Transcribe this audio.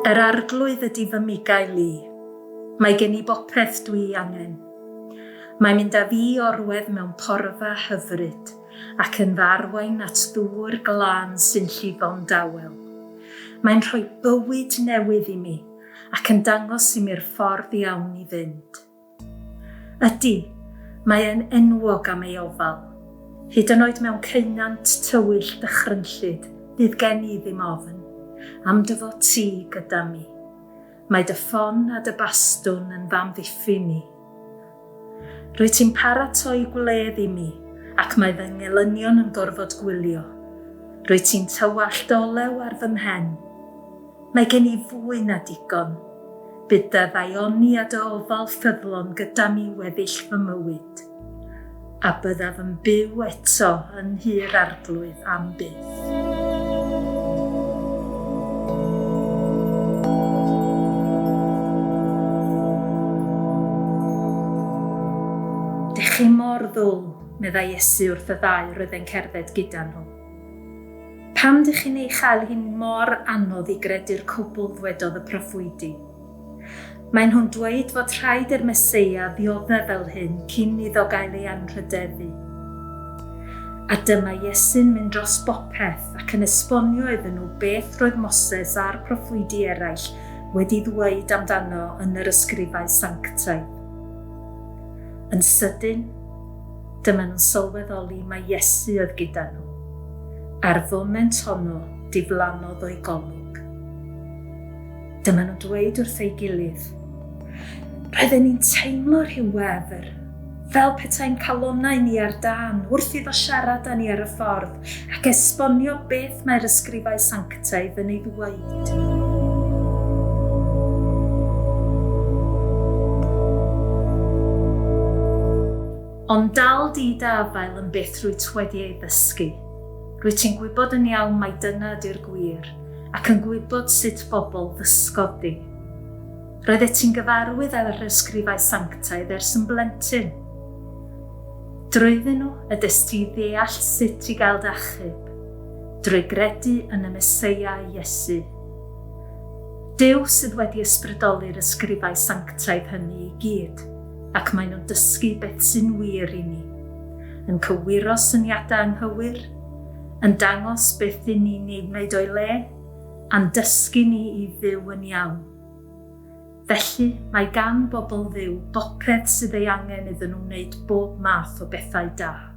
Yr Arglwydd ydy fy migail i. Mae gen i bopeth dwi angen. Mae'n mynd â fi i orwedd mewn porfa hyfryd ac yn fy arwain at ddŵr glân sy'n llifo'n dawel. Mae'n rhoi bywyd newydd i mi ac yn dangos i mi'r ffordd iawn i fynd. Ydy, mae e'n enwog am ei ofal. Hyd yn oed mewn ceunant tywyll dychrynllyd, fydd gen i ddim ofn, am dy fod ti gyda mi. Mae dy ffon a dy bastwn yn fy amddiffyn i. Rwyt ti'n paratoi gwledd i mi, ac mae fy ngelynion yn gorfod gwylio. Rwyt ti'n tywallt olew ar fy mhen. Mae gen i fwy na digon. Bydd dy ddaioni a dy ofal ffyddlon gyda mi weddill fy mywyd, a byddaf yn byw eto yn Nhŷ'r Arglwydd am byth. Dych chi mor ddwl, meddai Iesu wrth y ddau roedd e'n cerdded gyda nhw. Pam dych chi'n ei chael hi'n mor anodd i gredu'r cwbl ddwedodd y proffwydi? Maen nhw'n dweud fod rhaid i'r Meseia ddioddef fel hyn cyn iddo gael ei anrhydeddu. A dyma Iesu'n mynd dros bopeth ac yn esbonio iddyn nhw beth roedd Moses a'r proffwydi eraill wedi ddweud amdano yn yr ysgrifau sanctaidd. Yn sydyn, Dyma nhw'n sylweddoli mai Iesu oedd gyda nhw. A'r foment honno, diflannodd o'u golwg. Dyma nhw'n dweud wrth ei gilydd, Roedden ni'n teimlo rhyw wefr, fel petai'n calonnau ni ar dân wrth iddo siarad â ni ar y ffordd ac esbonio beth mae'r ysgrifau sanctaidd yn ei ddweud. Ond dal di dy afael yn beth rwyt wedi ei ddysgu. Rwyt ti'n gwybod yn iawn mai dyna ydy'r gwir, ac yn gwybod sut bobl ddysgodd di. Roeddet ti'n gyfarwydd â'r ysgrifau sanctaidd ers yn blentyn. Drwyddyn nhw y des ti i ddeall sut i gael dy achub, drwy gredu yn y Meseia Iesu. Duw sydd wedi ysbrydoli'r ysgrifau sanctaidd hynny i gyd. ac maen nhw'n dysgu beth sy'n wir i ni, yn cywiro syniadau anghywir, yn dangos beth dyn ni'n ei wneud o'i le, a'n dysgu ni i fyw yn iawn. Felly, mae gan bobl Dduw bopeth sydd ei angen iddyn nhw wneud bob math o bethau da.